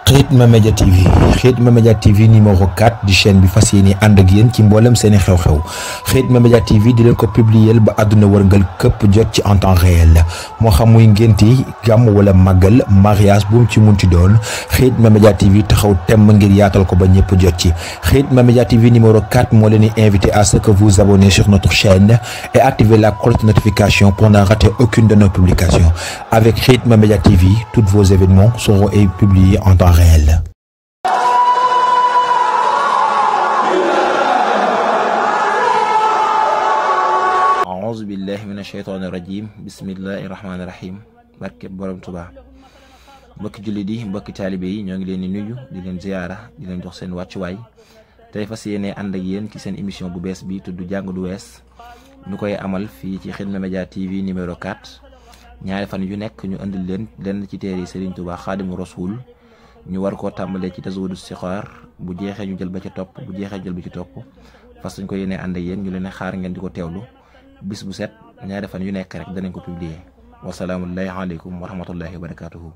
Khidma Media TV Khidma Media TV numéro 4 di chaîne bi fas yéene ànd ak yéen ci mboolem seeni xew-xew Khidma Media TV di leen ko publier ba àdduna wërngal këpp jot ci en temps réel moo xam muy ngénti gàmm wala màggal mariage bu mu ci munti doon Khidma Media TV taxaw temm ngir yaatal ko ba ñëpp jot ci Khidma Media TV numéro 4 moo leen di invité à ce que vous abonnez sur notre chaîne et activez la cloche de notification pour ne rater aucune de nos publications. Avec Khidma Media TV, tous vos événements seront publiés en temps réel. A'uuzu billahi mina shaytaani rajiim bismillahi rahmaani rahiim barke borom Tuubaa mbokki jullit yi mbokki taalibe yi ñoo ngi leen di nuyu di leen ziyaara di leen jox seen wàccuwaay tey fas yéene ànd ak yéen ci seen émission bu bees bi tudd jàng du wees ñu koy amal fii ci Khidma Media TV numéro 4 ñaari fan yu nekk ñu andil leen lenn ci téere Serigne Touba Xaadimu Rasuul ñu war koo tàmbalee ci Tazawudu Sixaar bu jeexee ñu jël ba ci topp bu jeexee jël ba ci topp fas ñu ko yéene ànd ak yéen ñu leen xaar ngeen di ko teewlu bis bu set ñaari fan yu nekk rek danañ ko publier wasalaamullahi aleykum wa rahmatullahi wa barakatuhu